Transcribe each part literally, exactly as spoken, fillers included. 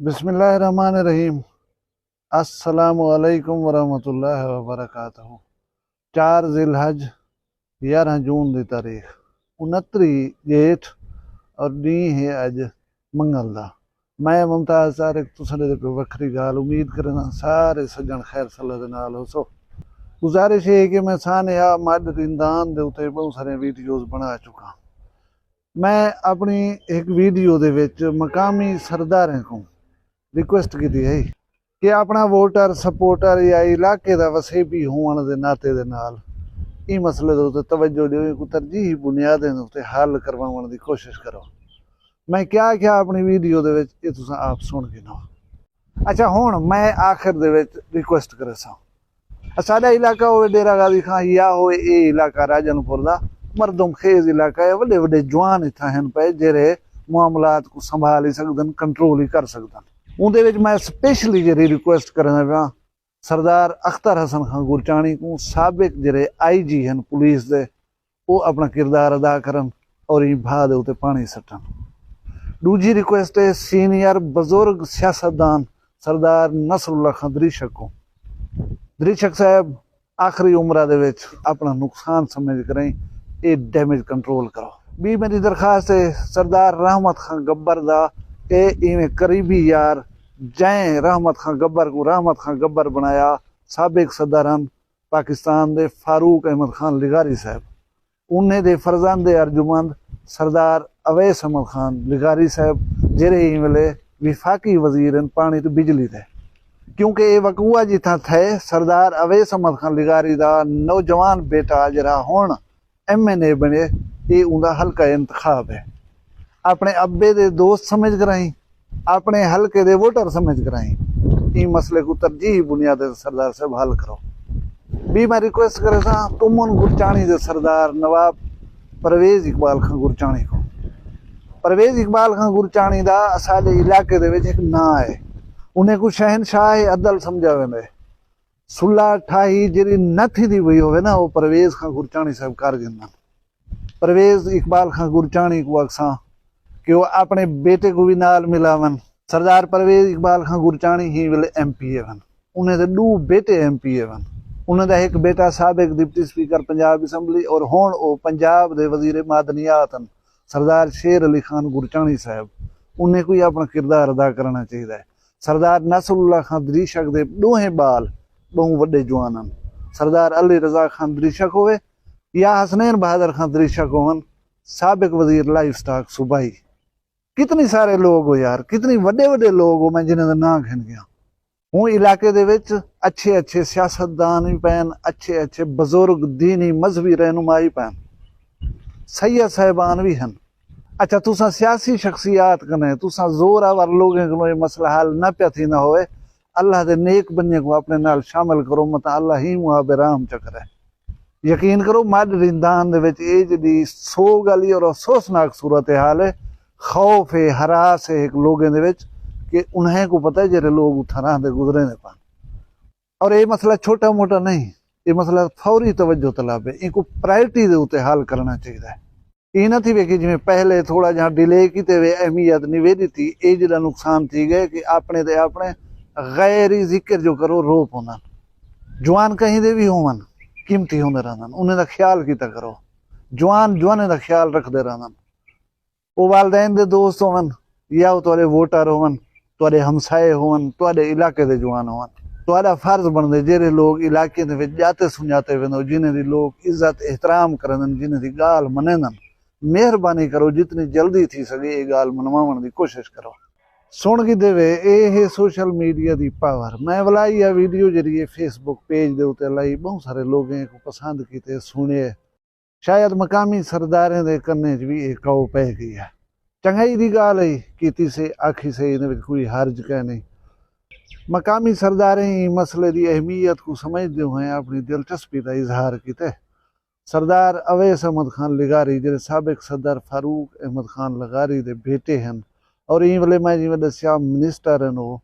بسم اللہ الرحمن الرحیم۔ السلام علیکم ورحمۃ اللہ وبرکاتہ۔ چار ذی الحج، یارہ جون دی تاریخ، انتری جیٹھ، اور ڈینہہ ہے اج منگل دا۔ میں ممتاز طارق تساں دے پہ وکھری گال امید کرنا سارے سجن خیر صلاح دے نال ہو سو۔ گزارش ہے کہ میں سانے آ مڈ رندان دے اتے بہت سارے ویڈیوز بنا چکا۔ میں اپنی ایک ویڈیو دے وچ مقامی سرداریں کو ریکویسٹ کی ہے کہ اپنا ووٹر، سپورٹر یا علاقے دا وسیبی ہون دے ناطے دے نال ایں مسئلے دے اتے توجہ ݙیو، ایں کوں ترجیحی بنیادیں دے اتے حل کرواوݨ دی کوشش کرو۔ میں کیا کیا اپنی ویڈیو دے وچ، اے تساں آپ سن گھنو۔ اچھا، ہن میں آخر دے وچ ریکویسٹ کریساں، اساڈا علاقہ ہوئے ڈیرہ غازی خان یا ہوئے اے علاقہ راجن پور دا، مردم خیز علاقہ ہے، وڈے وڈے جوان اتھاں ہن پئے جیرے معاملات کو سنبھال ہی سکدن، کنٹرول ہی کر سکدن۔ اوندے وچ میں سپیشلی جیرھی ریکویسٹ کرنا پیا، سردار اختر حسن خان گرچانی کوں، سابق جیرھے آئی جی ہن پولیس دے، او اپݨا کردار ادا کرن اور ایں بھا دے اتے پاݨی سٹن۔ ݙوجھی ریکویسٹ ہے سینئر بزرگ سیاستدان سردار نصر اللہ خان دریشک کوں۔ دریشک صاحب، آخری عمرہ دے وچ اپݨا نقصان سمجھ کریں اے ڈیمیج کنٹرول کرو۔ ٻی میݙی درخواست ہے سردار رحمت خان گبر دا، اے ایویں قریبی یار جئیں رحمت خان گبر کوں رحمت خان گبر بݨایا، سابق صدر ہن پاکستان دے فاروق احمد خان لغاری صاحب، انہیں دے فرزند ارجمند سردار اویس احمد خان لغاری صاحب، جیرھے ایں ویلے وفاقی وزیر ہن پاݨی تے بجلی دے۔ کیونکہ اے وقوعہ جتھاں تھئے، سردار اویس احمد خان لغاری دا نوجوان بیٹا جیرھا ہݨ ایم این اے بݨے، اے اوندا حلقہ انتخاب ہے۔ اپݨے ابے دے دوست سمجھ کراہیں، اپݨے حلقے دے ووٹر سمجھ کراہیں، ایں مسئلے کوں ترجیحی بنیادیں تے سردار صاحب حل کرو۔ ٻی میں ریکویسٹ کریساں تمن گرچانی دے سردار نواب پرویز اقبال خان گرچانی کوں۔ پرویز اقبال خان گرچانی دا اساݙے علاقے دے وچ ہک ناں ہے، انہیں کوں شہنشاہ عدل سمجھا ویندے۔ صلح ٹھاہی جیڑھی نہ تھیندی پئی ہووے نا، او پرویز خان گرچانی صاحب کر گھندن۔ پرویز اقبال خان گرچانی کوں آکھساں کہ او اپݨے بیٹے کوں وی نال ملاون۔ سردار پرویز اقبال خان گرچانی ہی ویلے ایم پی اے ہن۔ انہیں دے ݙو بیٹے ایم پی اے ہن۔ انہیں دا ہک بیٹا سابق ڈپٹی سپیکر پنجاب اسمبلی اور ہݨ او پنجاب دے وزیر معدنیات ہن، سردار شیر علی خان گرچانی صاحب۔ انہیں کوں وی اپݨا کردار ادا کرݨا چاہیدا ہے۔ سردار نصر اللہ خان دریشک دے ݙوہیں ٻال ٻہوں وݙے جوان ہن۔ سردار علی رضا خان دریشک ہووے یا حسنین بہادر خان دریشک ہوون، سابق وزیر لائیو سٹاک صوبائی۔ کتنی سارے لوگ ہو یار، کتنی وݙے وݙے لوگ ہو، میں جنہیں دا ناں گھن گیا۔ ہوں علاقے دے وچ اچھے اچھے سیاستدان وی پئن، اچھے اچھے بزرگ دینی مذہبی رہنما وی پئن، سید صاحبان وی ہن۔ اچھا، تساں سیاسی شخصیات کنے، تساں زور آور لوگیں کنوں اے مسئلہ حل نہ پیا تھیندا ہوئے، اللہ دے نیک بندیاں کوں اپݨے نال شامل کرو، متاں اللہ ہی مہا بے رحم چا کرے۔ یقین کرو، مڈ رندان دے وچ اے جیڑھی سوگ آلی اور افسوسناک صورتحال ہے، خوف ہے، ہراس ہے ہک لوگیں دے وچ کہ انہیں کوں پتہ ہے جیڑھے لوگ اتھاں راہندے گزریندے پن۔ اور اے مسئلہ چھوٹا موٹا نہیں، اے مسئلہ فوری توجہ طلب ہے، اینکوں پرائرٹی دے اتے حل کرݨا چاہیدا ہے۔ اے نہ تھیوے کہ جیویں پہلے تھوڑا جہاں ڈیلے کیتے وے، اہمیت نہیں وے ݙتی، اے جیڑھا نقصان تھی ڳئے کہ اپݨے تے اپݨے غیر ہی ذکر جو کرو رو پوندن۔ جوان کہیں دے وی ہوون، قیمتی ہوندے رہندن، انہیں دا خیال کیتا کرو۔ جوان جوانیں دا خیال رکھدے رہندن۔ او والدین دے دوست ہوون یا او تہاݙے ووٹر ہوون، تہاݙے ہمسائے ہوون، تہاݙے علاقے دے جوان ہوون، تہاݙا فرض بݨدے جیڑھے لوگ علاقے دے وچ ڄاتے سنڄاتے ویندو، جنہیں دی لوگ عزت احترام کریندن، جنہیں دی ڳالھ منیندن، مہربانی کرو جتنی جلدی تھی سڳے اے ڳالھ منواوݨ دی کوشش کرو۔ سݨ گھدے وے، اے ہے سوشل میڈیا دی پاور۔ میں ولائی آ ویڈیو جیڑھی ہے فیس بک پیج دے اتے لائی، ٻہوں سارے لوگیں کوں پسند کیتے، سݨیے۔ شاید مقامی سرداریں دے کنیں اچ وی اے کاؤ پئے ڳئی ہے۔ چنڳائی دی ڳالھ ہئی، کیتی سے، آکھی سے، ایندے وچ کوئی حرج کائنی۔ مقامی سرداریں ایں مسئلے دی اہمیت کوں سمجھدے ہوئیں اپݨی دلچسپی دا اظہار کیتے۔ سردار اویس احمد خان لغاری جیڑھے سابق صدر فاروق احمد خان لغاری دے بیٹے ہن اور ایں ویلے میں جیویں ݙسیا منسٹر ہن، او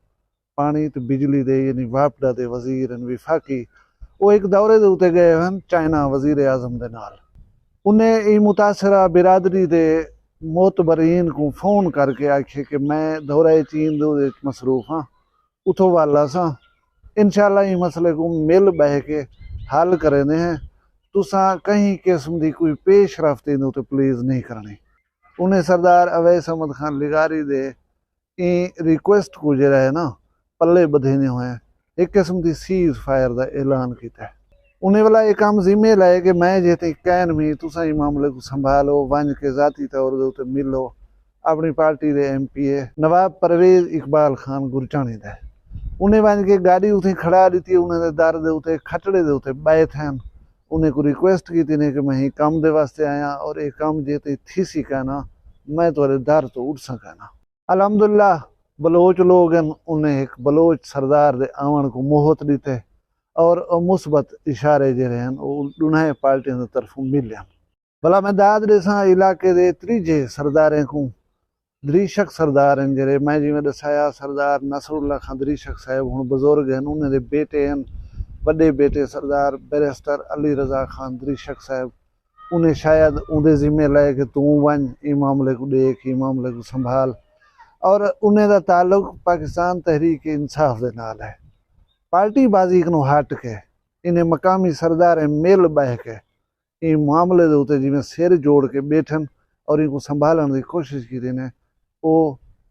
پاݨی تے بجلی دے یعنی واپڈا دے وزیر ہن وفاقی۔ او ہک دورے دے اتے ڳئے ہن چائنا وزیر اعظم دے نال۔ انہیں ایں متاثرہ برادری دے معتبرین کوں فون کر کے آکھیے کہ میں دورہ چین دے وچ مصروف ہاں، اتھوں ول آساں، انشاءاللہ ایں مسئلے کوں مل ٻہہ کے حل کریندے ہیں۔ تساں کہیں قسم دی کوئی پیش رفت ایندے اتے پلیز نہیں کرݨی۔ انہیں سردار اویس احمد خان لغاری دے ایں ریکویسٹ کوں جیڑھا ہے نا، پلے ٻدھیندے ہوئیں ہک قسم دی سیز فائر دا اعلان کیتا ہے۔ انہیں ولا اے کم ذمے لائے کہ میں جے تئیں قائم ہی، تساں ایں معاملے کوں سنبھالو، ونڄ کے ذاتی طور دے اتے ملو اپݨی پارٹی دے ایم پی اے نواب پرویز اقبال خان گرچانی دے۔ انہیں ونڄ کے گاݙی اتھیں کھڑا ݙتی، انہیں دے در دے اتے کھٹڑے دے اتے ٻیٹھے ہن۔ انہیں کوں ریکویسٹ کیتی نے کہ میں ہی کم دے واسطے آیاں اور اے کم جے تئیں تھیسی کائنا، میں تہاݙے در توں اٹھساں کائنا۔ الحمدللہ بلوچ لوگ ہن، انہیں ہک بلوچ سردار دے آوݨ کوں مہت ݙتے اور او مثبت اشارے جیڑھے ہن او ݙونہائیں پارٹیاں دے طرفوں ملے ہن۔ بھلا میں داد ݙیساں علاقے دے تریجھے سرداریں کوں۔ دریشک سردار ہن جیڑھے، میں جیویں ݙسایا، سردار نصر اللہ خان دریشک صاحب ہݨ بزرگ ہن، انہیں دے بیٹے ہن، وݙے بیٹے سردار بیرسٹر علی رضا خان دریشک صاحب، انہیں شاید اوندے ذمے لائے کہ توں ونڄ ایں معاملے کوں ݙیکھ، ایں معاملے کوں سنبھال۔ اور انہیں دا تعلق پاکستان تحریک انصاف دے نال ہے۔ پارٹی بازی کنوں ہٹ کے انہیں مقامی سرداریں مل ٻہہ کے ایں معاملے دے اتے جیویں سر جوڑ کے ٻیٹھن اور اینکوں سنبھالݨ دی کوشش کیتی نے، او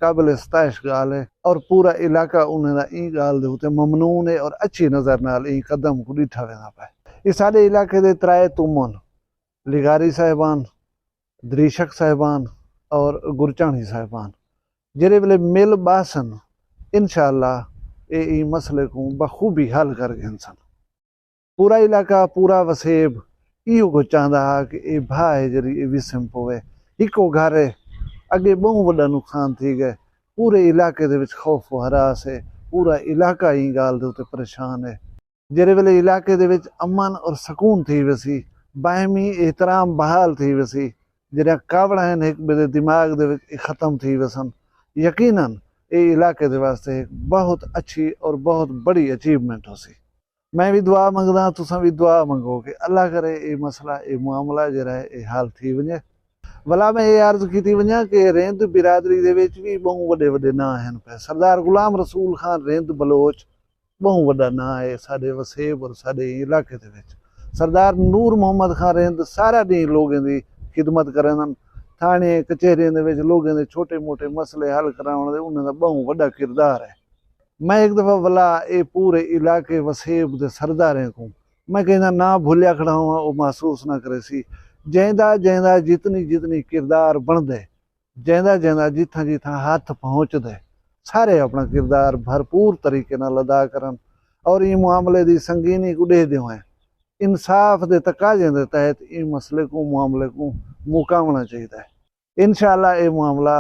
قابل ستائش ڳالھ ہے اور پورا علاقہ انہیں دا ایں ڳالھ دے اتے ممنون ہے اور اچھی نظر نال ایں قدم کوں ݙٹھا ویندا پئے۔ اے ساݙے علاقے دے ترائے تمن، لغاری صاحبان، دریشک صاحبان اور گرچاݨی صاحبان جیڑھے ویلے مل ٻہسن، انشاءاللہ اے ایں مسئلے کوں بخوبی حل کر گھنسن۔ پورا علاقہ، پورا وسیب ایہو کجھ چاہندا ہا کہ اے بھا ہے جیڑھی اے وسم پووے۔ ہکو گھر ہے، اڳے ٻہوں وݙا نقصان تھی ڳئے۔ پورے علاقے دے وچ خوف و ہراس ہے۔ پورا علاقہ ایں ڳالھ دے اتے پریشان ہے۔ جیڑھے ویلے علاقے دے وچ امن اور سکون تھی ویسی، باہمی احترام بحال تھی ویسی، جیڑھیاں کاوڑاں ہن ہک ٻئے دے دماغ دے وچ اے ختم تھی ویسن۔ یقیناً اے علاقے دے واسطے ہک بہت اچھی اور بہت بڑی اچیومنٹ ہوسی۔ میں وی دعا منگداں، تساں وی دعا منگو کہ اللہ کرے اے مسئلہ، اے معاملہ جیڑھا ہے، اے حل تھی ونڄے۔ ولا میں اے عرض کیتی ونڄاں کہ رند برادری دے وچ وی ٻہوں وݙے وݙے ناں ہن پئے۔ سردار غلام رسول خان رند بلوچ ٻہوں وݙا ناں ہے ساݙے وسیب اور ساݙے علاقے دے وچ۔ سردار نور محمد خان رند سارا ݙینہہ لوگیں دی خدمت کریندن۔ تھاݨے، کچہریاں دے وچ لوگیں دے چھوٹے موٹے مسئلے حل کراوݨ دے انہاں دا ٻہوں وݙا کردار ہے۔ میں ہک دفعہ ولا اے پورے علاقے وسیب دے سرداریں کوں، میں کہیں دا ناں بھلیا کھڑا ہواں، او محسوس نہ کریسی۔ جیندا جیندا جتنی جتنی کردار بݨدے، جیندا جیندا جتھاں جتھاں ہتھ پہنچدے، سارے اپݨا کردار بھرپور طریقے نال ادا کرن اور ایں معاملے دی سنگینی کوں ݙیہدے ہوئیں انصاف دے تقاضیں دے تحت ایں مسئلے کوں، معاملے کوں مکاوݨا چاہیدا ہے۔ انشاءاللہ اے معاملہ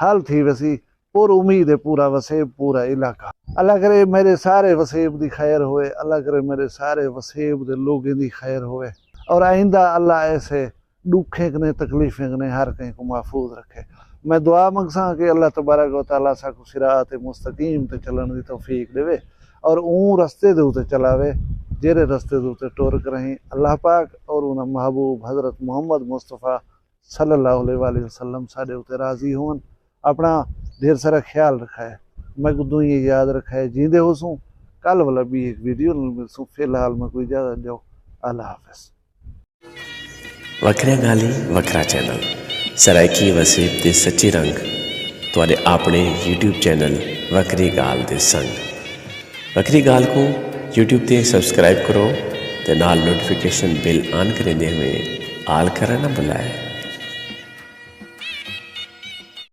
حل تھی ویسی، پر امید ہے پورا وسیب، پورا علاقہ۔ اللہ کرے میرے سارے وسیب دی خیر ہوئے، اللہ کرے میرے سارے وسیب دے لوگیں دی خیر ہوئے، اور آئندہ اللہ ایسے ݙکھیں کنے، تکلیفیں کنے ہر کہیں کوں محفوظ رکھے۔ میں دعا منگساں کہ اللہ تبارک و تعالیٰ ساکوں صراط مستقیم تے چلݨ دی توفیق ݙیوے اور اوں رستے دے اتے چلاوے جیڑھے رستے دے اتے ٹر کرہیں۔ اللہ پاک اور انہاں محبوب حضرت محمد مصطفیٰ صلی اللہ علیہ وآلہ وسلم ساݙے اتے راضی ہوون۔ اپݨا ڈھیر سارا خیال رکھائے۔ میکوں دعائیں یاد رکھائے۔ جیندے ہوسوں، کل ولا ٻی ہک ویڈیو نال ملسوں۔ فی الحال میکوں اجازت ݙیو۔ اللہ حافظ۔ وکھریاں ڳالھیں، وکھرا چینل، سرائیکی وسیب دے سچے رنگ، تہاݙے آپݨے یوٹیوب چینل وکھری ڳالھ دے سنگ۔ وکھری ڳالھ کوں یوٹیوب تے سبسکرائب کرو تے نال نوٹیفیکیشن بیل آن کریندے ہوئیں آل کرݨ نہ بھلائے۔